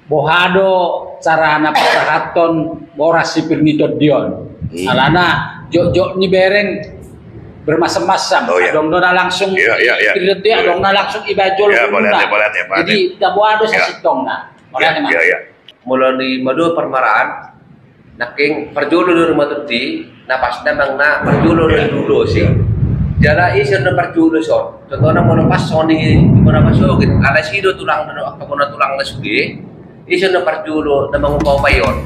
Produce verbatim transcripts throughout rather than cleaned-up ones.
Boha do carana pasahathon boras sipir ni tondi on? Hmm. Alana jotjot ni bereng bermacam-macam. Oh, iya. Adong do na langsung sipir ni tondi, adong na langsung ibaen jolo. Iya, boleh, boleh, boleh. Jadi, da boha do sasintongna? Boleh, iya, iya. Molo di madua parmaraan, nangkin parjolo do na tondi, na pas na manang na parjolo do di ulos i. Jala ise na parjolo son. Contohna molo pas songon i, molo pas songon i, alai si do tulang do, angka bona tulang na sude. Ise na parjolo na mangupa-upa i on.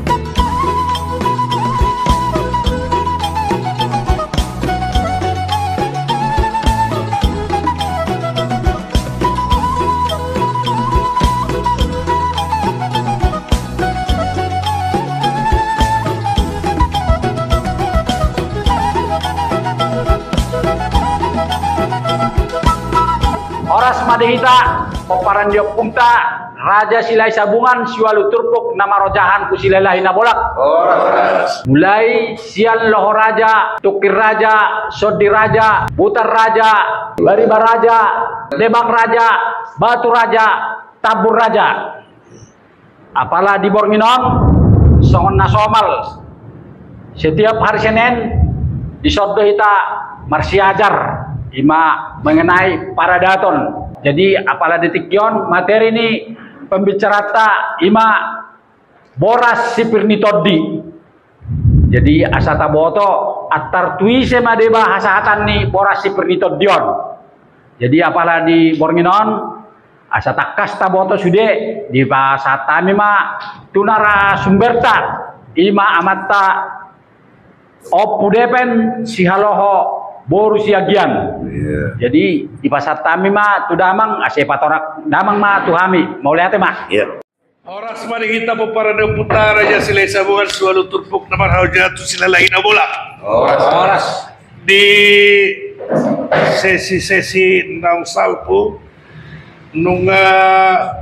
Horas ma di hita, pomparan ni ompunta, Raja Silahi Sabungan, siualu turpuk na marojahan tu Silalahi Nabolak. Horas. Mulai sian Loho Raja, Tungkir Raja, Sondi Raja, Butar Raja, Bariba Raja, Lebak Raja, Batu Raja, Tambun Raja. Apala di borngin on, songon na somal. Setiap hari Senin, dison do hita marsiajar, ima mengenai paradaton. Jadi, apala di tingki on, materi ni pembicaranta, ima boras sipir ni tondi. Jadi, asa taboto, antar tu ise ma deba hasahatan ni boras sipir ni tondi on. Jadi, apala di borngin on, asa tangkas taboto sude, dipasahat hami ma tu narasumberta, ima amanta Ompu Depen Sihaloho boru Siagian. Iya. Jadi, dipasahat hami ma tu damang, asa ipatorak damang ma tu hami. Mauliate ma. Iya. Horas ma di hita pomparan ni ompunta Raja Silahi Sabungan, siualu turpuk na marhaha tu Silalahi Nabolak. Horas. Horas. Di sesi-sesi naung salpu, nunga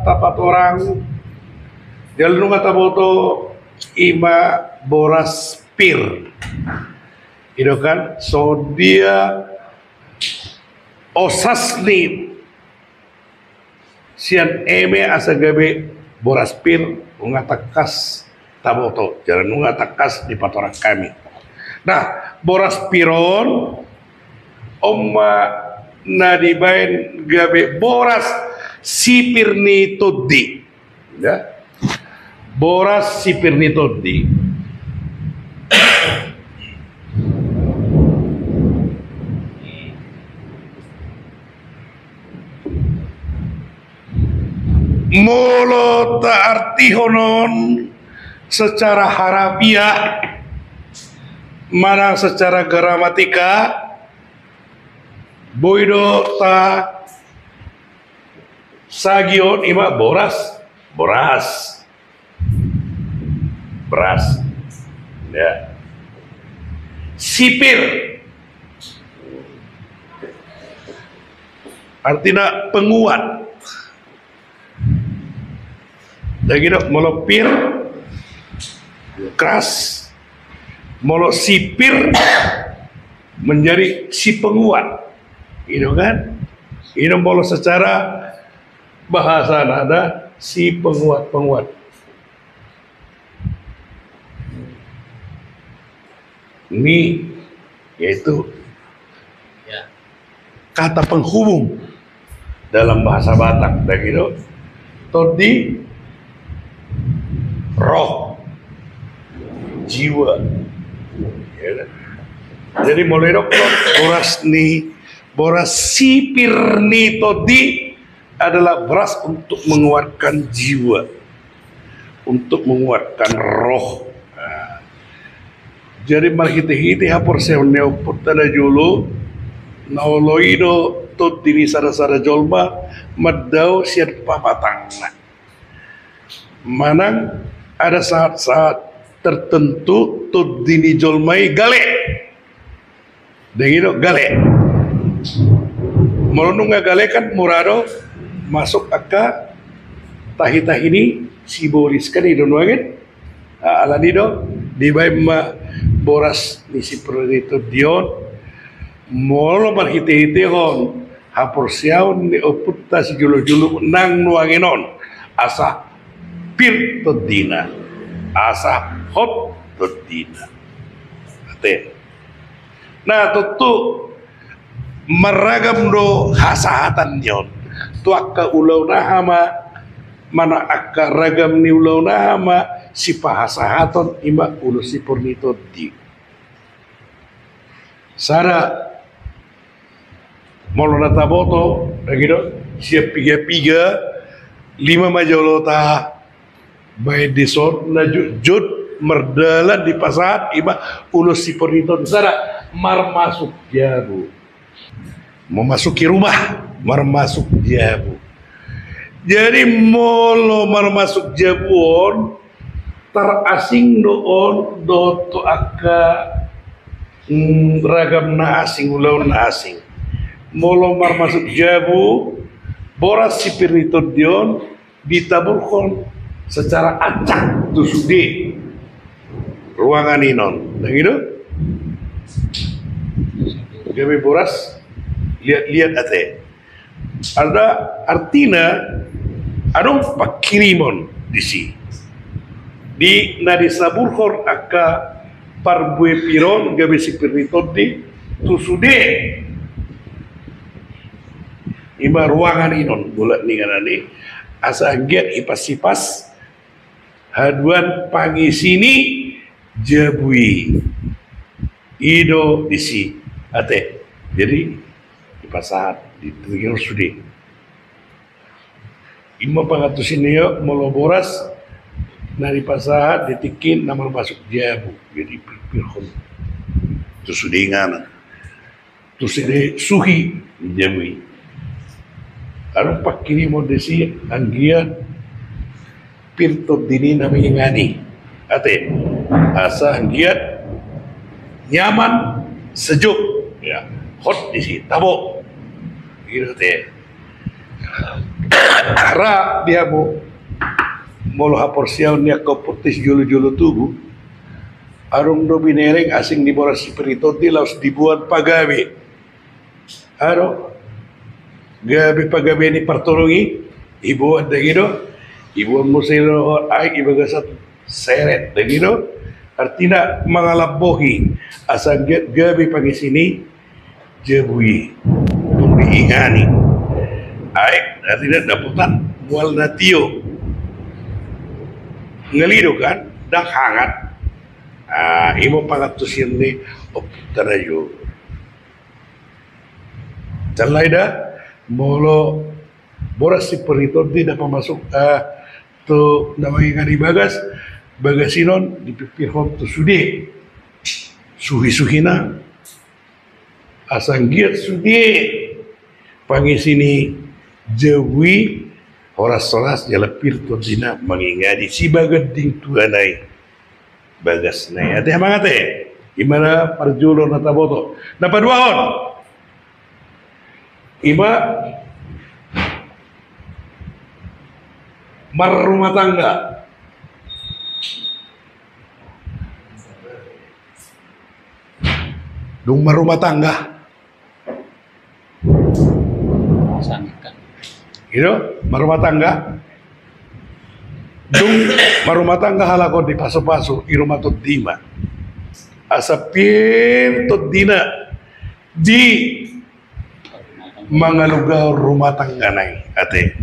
tapatorang, jala nunga taboto ima boras pir. I do kan, songon dia osas ni sian eme asa gabe boras pir, nunga tangkas taboto, jala nunga tangkas dipatorang hami. Nah, boras pir on, on ma na dibaen gabe boras sipir ni tondi. Ya. Boras sipir ni tondi. Molo taartihon on secara harafiah manang secara gramatika, boi do tasagihon ima boras, boras. Beras. Ya. Sipir. Artina penguat. Jadi, molo pir, keras. Molo sipir, menjadi si penguat. Gitu kan? Ini molo secara bahasa nada si penguat-penguat. Ni, yaitu kata penghubung dalam bahasa Batak, da gitu. Tondi, roh, jiwa. Ya kan? Jadi molo didok boras ni, boras sipir ni tondi, adalah beras untuk menguatkan jiwa, untuk menguatkan roh. Nah, jadi marhite-hite haporseaon ni ompunta na jolo, na olo i do tondi ni sada-sada jolma mandao sian pamatangna. Manang ada saat-saat tertentu tondi ni jolma i gale. Dengke do gale. Molo nunga gale kan mura do masuk angka tahi-tahi ni sibolis kan i do nuaeng. Alani do dibaen ma boras ni sipir ni tondi on. Molo marhite-hitehon haporseaon ni ompunta sijolo-jolo nang nuaeng on asa pir tondina, asa hot tondina. Ate. Nah, tontu marragam do hasahatan ni on. Tu angka ulaon aha ma, mana angka ragam ni ulaon aha ma sipahasahaton, ima ulos sipir ni tondi. Sada, molo na taboto, na gitu, sian piga-piga, lima ma jolo tabaen dison, na jotjot mardalan dipasahat, ima ulos sipir ni tondi. Sada, marmasuk jabu. Memasuki rumah, marmasuk jabu. Jadi molo marmasuk jabu on, tarasing do on dohot tu angka, mm, ragam na asing, ulaon na asing. Molo marmasuk jabu, boras sipir ni tondi on ditaburhon secara acak tu sude ruangan i non. Ndang i do? Gabe boras liat-liat ate. Ada artina adong pangkirimon disi. Di na ditaburhon angka parbue pir on gabe sipir ni tondi tu sude. Ima ruangan i non, bolak ni ngana ni, asa anggiat ipasipas haduan pangisi ni jabu i. I do disi ate. Jadi dipasahat di tinggi sude. Ima pangantusi ni on, molo boras na dipasahat di tingki na marmasuk jabu, jadi pir-pirhon tu sude ngana. Tu sude suhi jabu i. Adong pangkirimon disi anggiat pir tondi ni na mangingani. Ate, asa anggiat nyaman, sejuk, ya, hot disi, tabo. Gitu ate. Ra di hamu, molo haporseaon ni angka ompunta sijolo-jolo tubu, adong do binereng asing ni boras sipir ni tondi laos diboan pagabe. Adong gabe pagabe ni partolong i, iboan, ndang i do? Iboan muse dohot aek i bagasan seret, ndang i do? Artina mangalambohi asa anggiat gabe pangisi ni jabu i. Dung diingani aek, artina dapotan mual na tio. Ngalido kan, ndang hangat. Ah, ima pangantusion ni ompunta na jolo. Jala ida, molo boras sipir ni tondi na pamasuk, ah, tu na mangingani bagas, bagas i non dipirpirhon tu sude suhi-suhina. Asa anggiat sude pangisi ni jabu i horas-horas jala pir tondina mangingani sibaganding tu ana i. Bagas na i ate, amang ate. Ima na parjolo na taboto. Na paduahon, ima marrumah tangga. Dung marrumah tangga, gitu, marrumah tangga. Dung marrumah tangga halak on, dipasu-pasu i rumah tondina. Asa pir tondina di mangalugahon rumah tanggana i ate.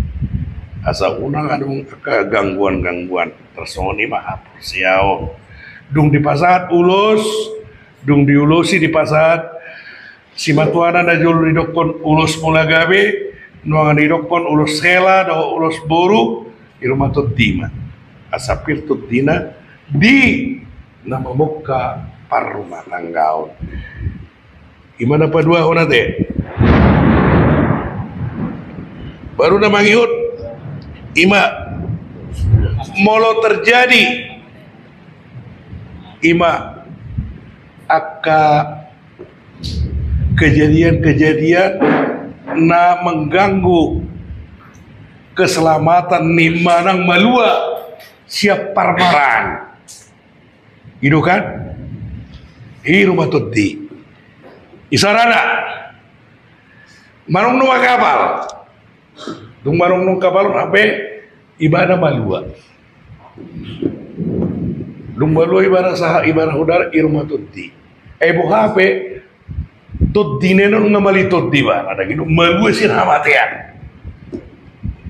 Asa unang adong angka gangguan-gangguan. Tarsongon i ma haporseaon. Dung dipasahat ulos, dung diulosi dipasahat, simatuana na jolo didokkon ulos mula gabe, nuaeng didokkon ulos hela dohot ulos boru, i rumah tondina. Asa pir tondina di na mamungka parrumah tanggaon. Ima na paduahon ate. Baru na mangihut, ima molo terjadi ima angka kejadian-kejadian na mengganggu keselamatan ni manang malua sian parmaraan. I do kan? I rumah tondi. Isarana manongnong ma kapal. Dung manongnong kapal on hape ibana malua. Dung malua ibana sahat ibana hu darat i rumah tondi. Ai boha pe tondina i on nga malua tondi ibana, dang i do, malua sian hamatean.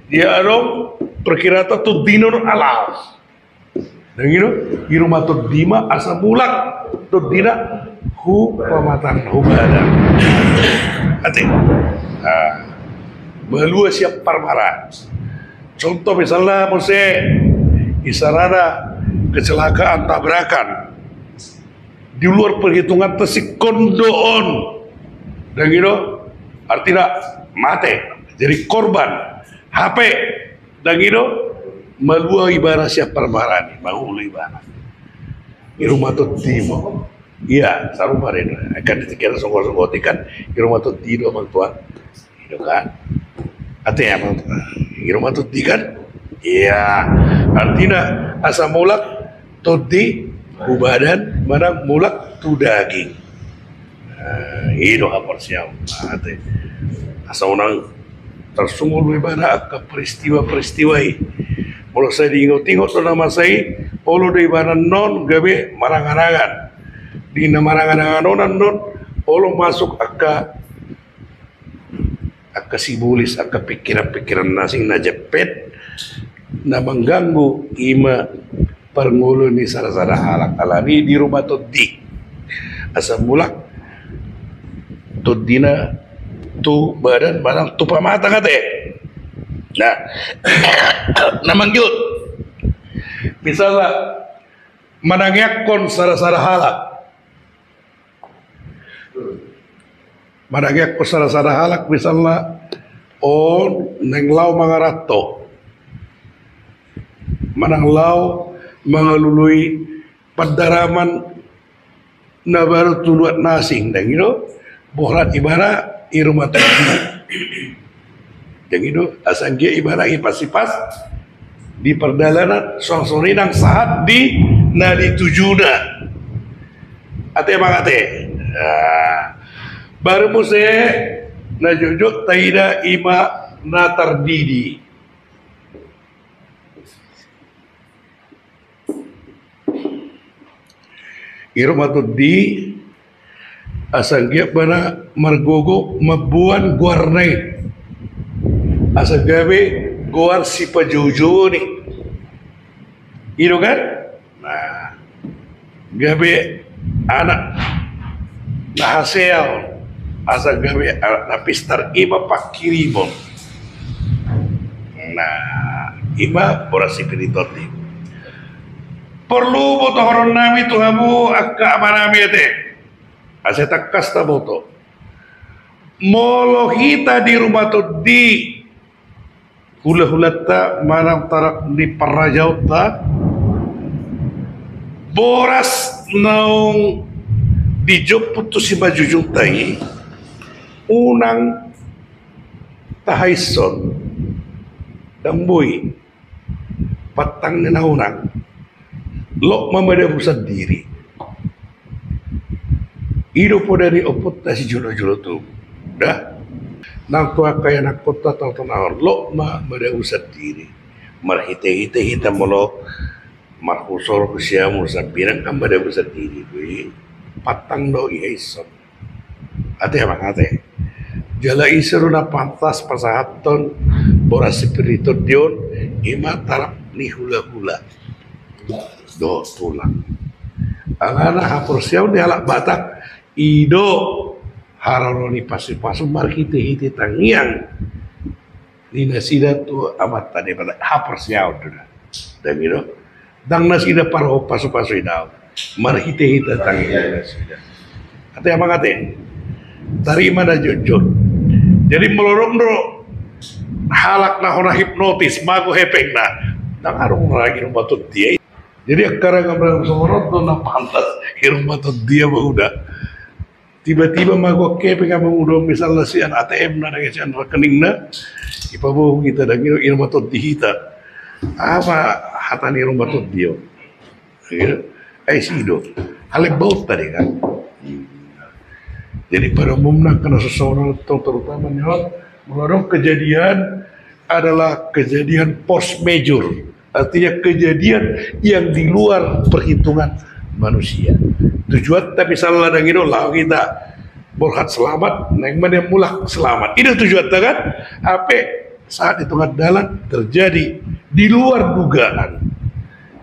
Ia adong perkiraan tondina i on laos. Dang i do, i rumah tondi ma asa mulak tondina hu pamatang, hu badan. Ate. Nah, malua sian parmaraan. Contoh misalna muse isarana kecelakaan, tabrakan. Di luar perhitunganta singkon do on. Dang i do, artina mate, jadi korban. Hape, dang i do, malua ibana sian parmaraan i, mangolu ibana. I rumah tondi ma. Ia, sarupa do i. Kan di tingki na sogot-sogot i kan, i rumah tondi do amang tuan. I do kan. Ate amang tuan. I rumah tondi kan. Ia, artina asa mulak tondi hu badan manang mulak tu daging. Nah, i do haporseaon. Ate. Asa unang tarsonggot ibana angka peristiwa-peristiwa i. Molo sai diingot-ingot do na masa i, olo do ibana annon gabe marangan-angan. Di na marangan-angan on annon, olo masuk angka, angka sibolis, angka pikiran-pikiran na asing na jempet, na mangganggu, i ma parngoluon ni sada-sada halak. Alani di rumah tondi asa mulak tondina tu badan manang tu pamatang, ate. Nah, na mangihut misalna manangiangkon sada-sada halak. Manangiangkon sada-sada halak misalna on naeng laho mangaranto manang laho mangalului pandaraman na baru tu luat na asing, dang i do, borat ibana i rumah tondi. Dang i do, asa anggiat ibana i pas-i pas di pardalanan songon-songon i nang sahat di na ditujuna. Ate amang ate. Nah, baru muse na jotjot taida i ma na tardidi. I rumah tondi asa anggiat ibana margogo mamboan goarna i. Asa gabe goar sipajoujouon i. I do kan? Nah, gabe anak na hasea on, asa gabe anak na pistar, i ma pangkirimon. Nah, i ma boras sipir ni tondi. Porlu botohonon nami tu hamu angka amanami ate, asa tangkas taboto. Molo hita di rumah tondi, hulahulanta manang taraf ni parrajaonta, boras naung dijomput tu simanjujungta i unang tahaishon. Dang boi. Pantang ni na unang, lot ma madabu sandiri. I do poda ni ompunta sijolojolo tubu. Dah. Nang tu angka ianakkonta tongtong na on, lot ma madabu sandiri. Marhitehite hita molo marhusor siamun sambirang kan madabu sandiri do i. Pantang do ihaishon. Ate amang ate. Jala ise do na pantas pasahathon boras sipir ni tondi on, i ma taraf ni hulahula dohot tulang. Alana haporseaon ni halak Batak, i do haroro ni pasupasu marhitehite tangiang ni nasida tu Amanta Debata, haporseaon do da. Dang i do. Dang nasida parhot pasupasu i daon. Marhitehite tangiang nasida. Ate amang ate. Tarima na jotjot. Jadi molo adong do halak na hona hipnotis, mago hepengna, dang adong lagi rumah tondi i. Jadi angka ragam-ragam songon on do na pantas i rumah tondi i, amang uda. Tiba-tiba mago hepeng amang uda, misalna sian A T M na, sian rekeningna, dipaboa hita, dang i do i rumah tondi hita. Aha hata ni rumah tondi on? Gitu. Ai si do. Halembaon tadi kan. Jadi pada umumna angka na songon on, terutama ni on, molo adong kejadian, adalah kejadian force majeure. Artinya kejadian yang di luar perhitungan manusia. Tujuan tapi salah dang i do, laho hita borhat selamat, naeng ma nian mulak selamat. I do tujuanta kan? Hape saat di tengah dalan terjadi di luar dugaan.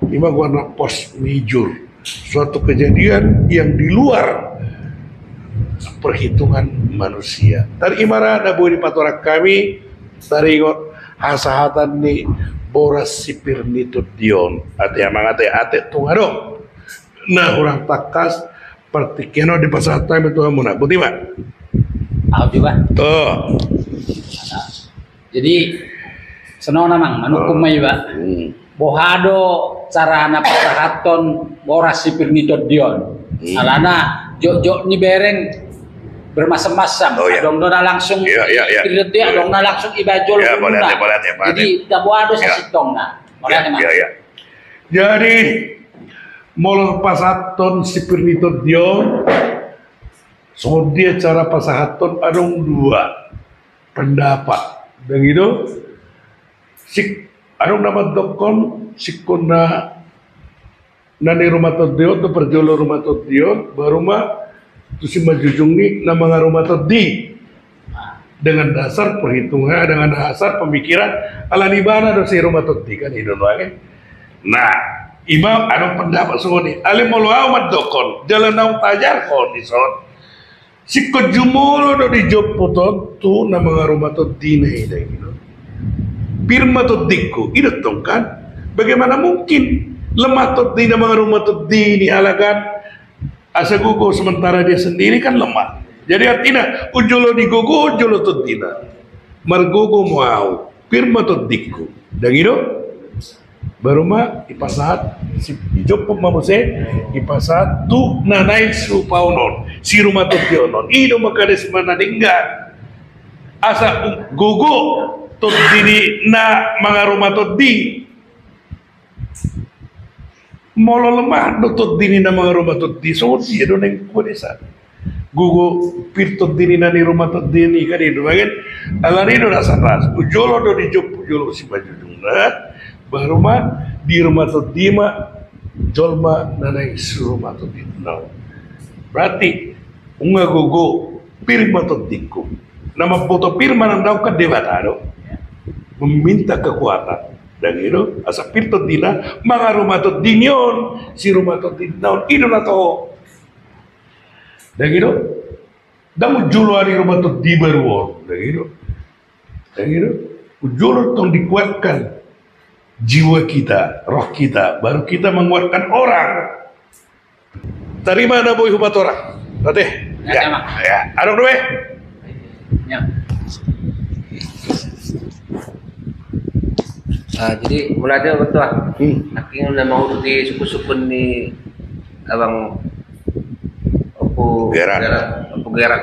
I ma goarna force majeure. Suatu kejadian yang di luar perhitungan manusia. Tadi i ma ra na boi dipatorang hami, taringot hasahatan ni boras si pir ni tondi on. Ate amang, ate, ate, tung adong na hurang tangkas, partingkian on dipasahat hami tu hamuna. Boti ma? Au juga. Tuh. Jadi, songon on amang, manungkun ma iba. Hmm. Boha do carana pasahathon boras si pir ni tondi on? Hmm. Alana jotjot ni bereng bermacam-macam. Oh, iya. Adong do na langsung, iya, iya, iya, pir ni tondi, adong na langsung iba jolo. Iya, boleh, boleh, boleh. Jadi, taboa do sasintongna. Iya, iya. Jadi, molo pasahathon si pir ni tondi on, songon dia cara pasahathon? Adong dua pendapat. Dang i do? Sik, adong na mandokkon, singkon na, na ni rumah tondi on, tu parjolo rumah tondi on, baru ma tu simanjujung ni na mangarumah tondi. Dengan dasar perhitungan, dengan dasar pemikiran, ala ni ibana do si rumah tondi, kan i do nuaeng. Nah, i ma adong pendapat songon i. Alai molo au mandokkon, jala naung tajarhon dison, singkon jumolo do dijompu on tu na mangarumah tondina i, dang i do? Pir ma tondingku, i do tong kan? Bagaimana mungkin lemah tondi na mangarumah tondi ni halak an? Asa gogo, sementara dia sendiri kan lemah. Jadi artina, unjolo digogo, unjolo tondina. Margogo ma au, pir ma tondingku. Dang i do? Baru ma dipasahat, si, dijompu ma muse, dipasahat tu na naeng sirupaon on, si rumah tondi on. I do mangkadis ma na denggan. Asa gogo tondi ni na mangarumah tondi. Molo lemah do tondi ni na mangarumah tondi, songon dia do naeng hudesa. Gogo pir tondi ni na ni rumah tondi i, kan i do bagen. Ala ni i do dasar ras. Unjolo do dijompu jolo simanjujungna. Baru ma di rumah tondi ma jolma na naeng sirumah tondina on. Berarti nunga gogo, pir ma tondingku. Na mamboto pir manang daong kan Debata do. Meminta kekuatan. Dang i do? Asa pir tondina mangarumah tondi ni on, sirumah tondina on. I do na toho. Dang i do? Dang unjolo ari rumah tondi baru on. Dang i do? Dang i do? Unjolo tong dikuatkan jiwa kita, roh kita, baru kita menguatkan orang. Tarima na boi hupatorang. Ate. Ya, ya, Mak. Ya. Adong do be? Ya. Ah, jadi mulai dia betul ah. Hmm. Akhirnya na mau di suku-suku ni abang Opu Gerak. Gerak, Opu Gerak.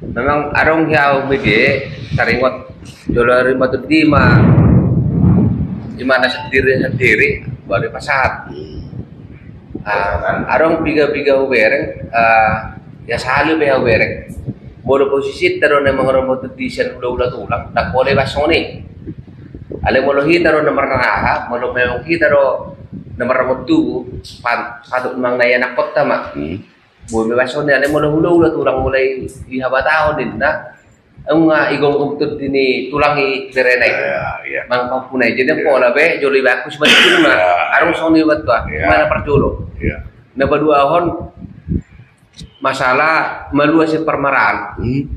Memang adong hea au be taringot jolo rumah tondi ma, di mana sendiri-sendiri baru pasahat. Ah, adong piga-piga hubereng, ah, ya sahali pe hubereng. Molo posisinta do na mangarumah tondi sian hula-hula tulang, ndang pola ibas songon i. Alai molo hita do na marnaha, molo memang hita do na marnamot tubu, pan-, patut manang na ianakkonta ma. Hmm. Boi ma ibas songon i, alai molo hula-hula tulang mulai dihabatahon ninna, nunga igomgom tondi ni tulang i berena i. Ya, ya. Manang pahompu na i. Jadi, ya, pola be jolo ibana simanjujungna. Ya. Adong songon i, betul ah. Ya. Mana parjolo. Ya. Na paduahon, masalah malua sian parmaraan. Hmm.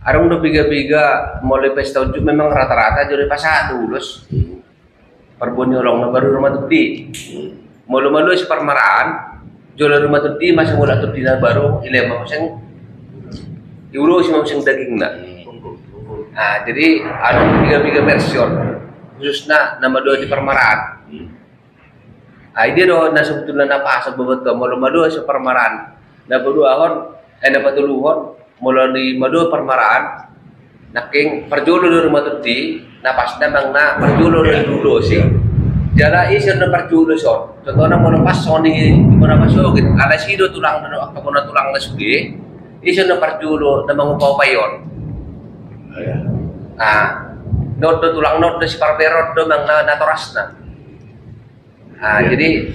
Adong do piga-piga molo pesta unjuk memang rata-rata jolo dipasahat do ulos. Hmm. Parbue ni holong na baru rumah tondi. Hmm. Molo malua sian parmaraan, jolo rumah tondi, masa mulak tondi na baru, dilehon ma muse, diulosi ma muse dagingna. Hmm. Ah, jadi adong piga-piga version, khususna na malua di parmaraan. Hmm. Ah, i dia do na sebetulna na pas, bebetul, molo malua sian parmaraan. Na paduahon, eh, na patoluhon, molo di malua parmaraan, nangkin parjolo do rumah tondi, na pasna manang na parjolo do diulosi. Jala ise na parjolo son. Contohna molo pas songon i, molo pas songon i, ala si do tulang do, angka bona tulang na sude, ise na parjolo na mangupa-upai on. Ya. Ah. Nondo tulang nondo, si parberon do mang na, natorasna. Ah, jadi,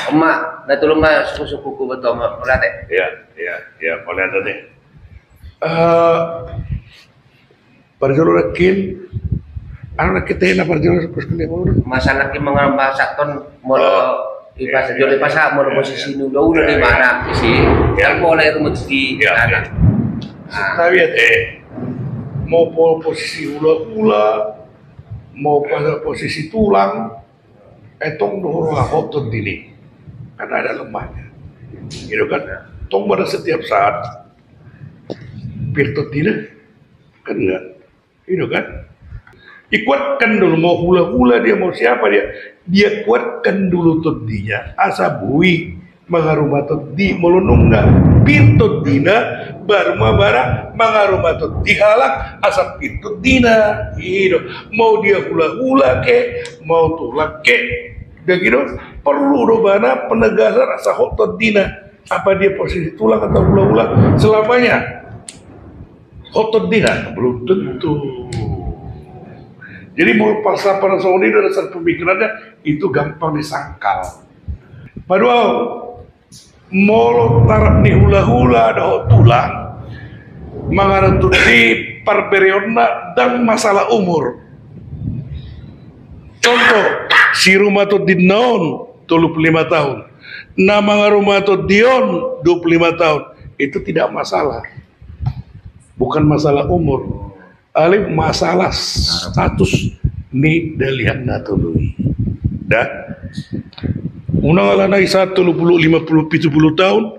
Oma, na tulung ma suku-suku ku betul, Oma, mauliate. Iya, iya, iya, mauliate. Eh, parjolo nangkin, anu nangkin, tena parjolo, terus kena mau. Masa nangkin mangambasakon, molo ipas, jolo ipas, molo posisi nunda-unda di mana, isi. Yang boleh rumah di mana. Tapi ya, eh, mau po-, posisi hula-hula, mau pada posisi tulang, eh, tong do hot tondina i. Kan ada lemahnya. Gitu kan? Tong pada setiap saat pir tondina. Kan enggak. Gitu kan? Dikuatkan dulu, mau hula-hula dia, mau siapa dia. Dia kuatkan dulu tondinya. Asa boi mangaruma tondi, molo nunga pir tondina, baru ma bara mangaruma tondi halak asa pir tondina. Gitu. Mau dia hula-hula ke, mau tulang ke. Begitu, perlu do ibana penegasan asa hot tondina. Apa dia posisi tulang atau hula-hula selamanya hot tondina? Belum tentu. Jadi, molo falsafah songon i do dasar pemikirannya, itu gampang disangkal. Padahal molo taraf ni hula-hula dohot tulang, mangaruma tondi, parbereonna ndang masalah umur. Contoh, si ruma tondina on tolu puluh lima tahun, na mangaruma tondi on dua puluh lima tahun, itu tidak masalah. Bukan masalah umur. Alai masalah status ni dalihan na tolu i. Da. Unang ala na i sahat tolu puluh, lima puluh, pitu puluh tahun,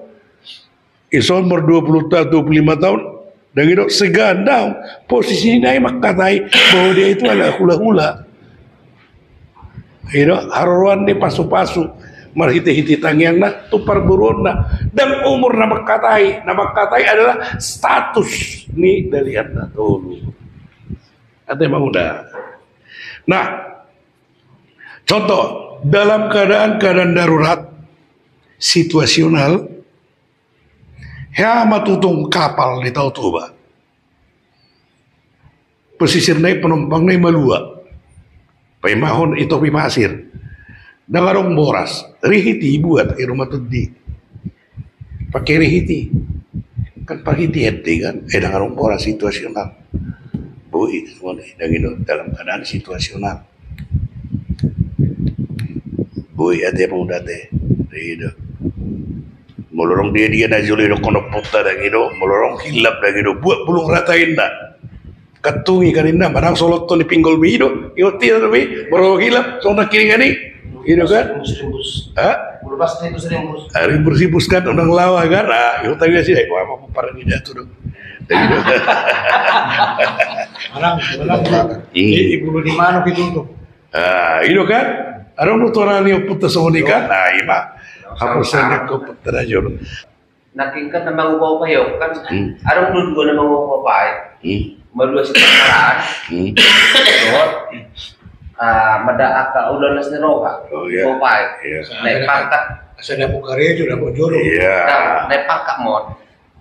ison umur dua puluh tahun, dua puluh lima tahun, ndang i do, segandang posisi na i mangkatai bahwa dia itu adalah hula-hula. Ido, haroroan ni pasu-pasu, marhite-hite tangiangna tu parboruonna. Ndang umur na mangkatai, na mangkatai adalah status ni dalihan na tolu. Ate, Amang Uda. Nah, contoh, dalam keadaan-keadaan darurat, situasional, hea ma tutong kapal di Tao Toba. Pesisirna i, penumpangna i malua. Paimahon i topi pasir. Ndang adong boras. Rihit i buat i ruma tondi. Pakai rihit i. Kan parhitean do i kan. Eh, ndang adong boras, situasional. Boi, songon i, ndang i do, dalam keadaan situasional. Boi, ate, Amang Uda, ate. Ndang i do. Molo adong dia-dia na jolo i dohonon, puta, ndang i do. Molo adong hilap, ndang i do. Buat bulung rata inna. Kantungi kan inna, manang solothon ni pinggol mi i do. Ingot i do mi, molo hilap, songon na kiringan i. I do kan? Rimbus-rimbus. Ha? Molo pas rimbus-rimbus. Ah, rimbus-rimbus kan, unang lawa kan. Ah, ingot i do si, ai, apa parani datu do. Ndang i do. Manang, manang. Hmm. Di, di bulu ni manuk itu tuh. Ah, i do kan? Adong do torang ni ompunta songon i kan? Nah, i ma. Hapusan ni ompunta na jolo. Nangkin kan na mangupa-upa i on kan? Hmm. Adong do dua na mangupa-upa i. Hmm. Malua si parmaraan. Hmm. Dohot, ah, mada angka ulaon las ni roha. Oh, iya. Upa i. Iya. Naik pangkat. Asa dapot karejo, dapot jodoh. Iya. Nah, naik pangkat, mon.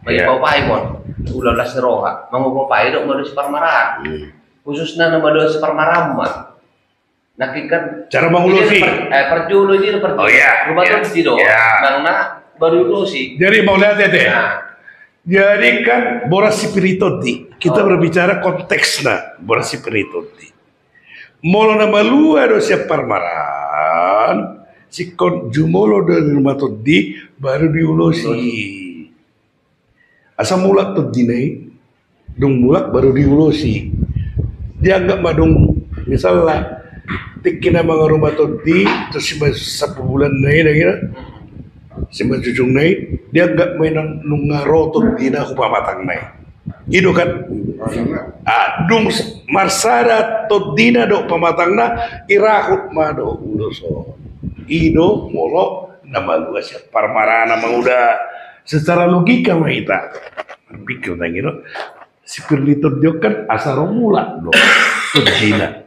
Bagi upa i, mon. Ulaon las ni roha. Mangupa-upa i do malua si parmaraan. Hmm. Khususna na malua si parmaraan ma. Nangkin kan cara mangulosi. Ini per-, eh, parjolo ini, parjolo. Oh, iya. Ruma tondi do. Iya. Nang na baru ulosi. Jadi, mauliate, ate. Nah. Jadi kan boras si pir ni tondi. Kita berbicara konteksna, boras si pir ni tondi. Molo na malua do sian parmaraan, singkop jumolo do di ruma tondi, baru diulosi. Asa mulak tondina i, dung mulak baru diulosi. Dianggap ma dung, misalna, tingki na mangaruma tondi, terus si ma-, sabulan na i, na kira, si manjujung na i, dianggap ma i nang nunga ro tondina hu pamatangna i. I do kan? Ah, dung s-, marsada tondina dohot pamatangna, irahut ma dohot ulos on. I do molo na malua sian parmaraan, Amang Uda. Secara logika ma hita marpikir, ndang i do. Si pir ni tondi on kan asa ro mulak do tondina.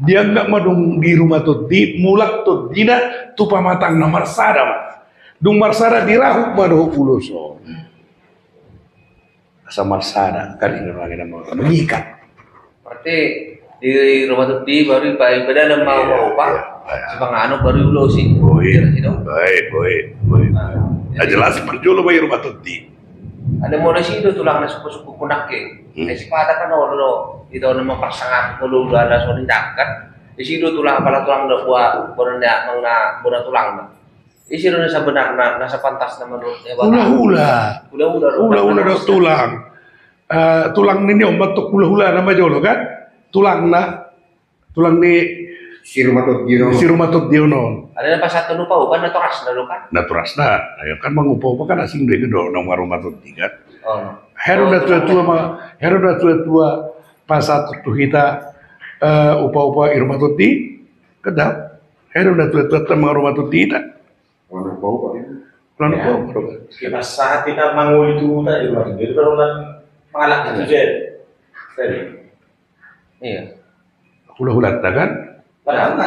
Dianggap ma dung di ruma tondi, mulak tondina tu pamatangna, marsada ma. Dung marsada, dirahut ma dohot ulos on. Asa marsada, kan, i do, mengikat. Berarti Di rumah tuti baru ipa ipa dalam mau mau pak. Sepangan baru ulos i. Boi, boi, boi. Nah, jelas parjolo boi rumah tuti. Ada mulai situ tulang na suku-suku kunak ke. Hmm. Isi pada kan olo itu nama pasangan kalau udah ada soal tindakan. Di situ tulang kepala tulang udah buat buat dia menga buat tulang. Isi na sebenarna na sepantas nama menurut dia. Hula-hula. Hula-hula. Hula-hula tulang. Eh, tulang ni on ma tok hula-hula nama jolo kan? Tulangna. Tulang ni si rumah tuti on. Si rumah tuti on. Ada na pasahat upa-upa na torasna do kan? Na torasna. Ayo kan mangupa-upa kan asing do itu do nang rumah tuti kan. Oh. Heru na tua-tua ma, heru na tua-tua pasahat tu hita, eh, upa-upa i rumah tuti. Kedap. Heru na tua-tua ta ma rumah tuti hita. Lalu kau apa ini? Lalu kau apa? Kita saat kita manguli tu huta di rumah tuti. Jadi kalau nang mangalak itu jadi. Iya. Hula-hulanta kan? Padahal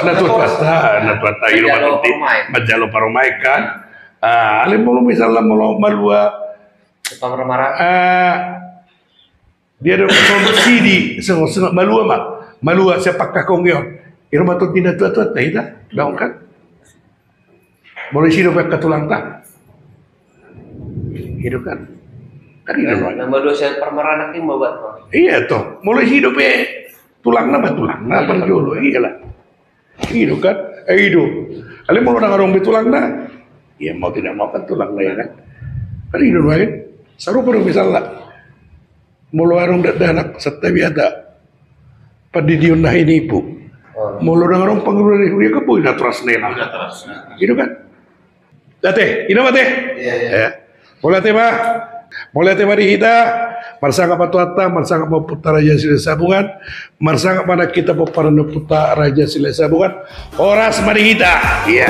na tuat ta, na tuat ta i rumah tuti manjalo parumaen kan. Ah, alai molo misalna molo malua pamaramaran. Ah, dia do solusi di seng seng malua ma malua siapa kakong yo. I rumah tuti na tuat-tuat ta hita dong kan. Molo isi dope angka tulangta. Hidup kan? Kan hidup kan? Nama dosa permaranak ini mau buat apa? Iya toh. Molo isi dope tulangna ma tulangna parjolo iyalah. Hidup kan? Eh hidup. Alai molo nang adong be tulangna. Iya mau tidak mau kan tulangna ya kan? Kan hidup kan? Sarupa do misalna. Molo adong dakdanak santabi hata. Pandidion na hinipu. Molo dang adong panguruan ni huria kan boi na torasna. Ina torasna. Gitu kan? Ate, ina ma ate. Iya, iya. Mauliate ma. Mauliate ma di hita. Marsangap ma tu hata, marsangap ma tu Raja Silahisabungan. Marsangap ma nang hita pomparan ni Ompunta Raja Silahisabungan. Horas ma di hita. Iya.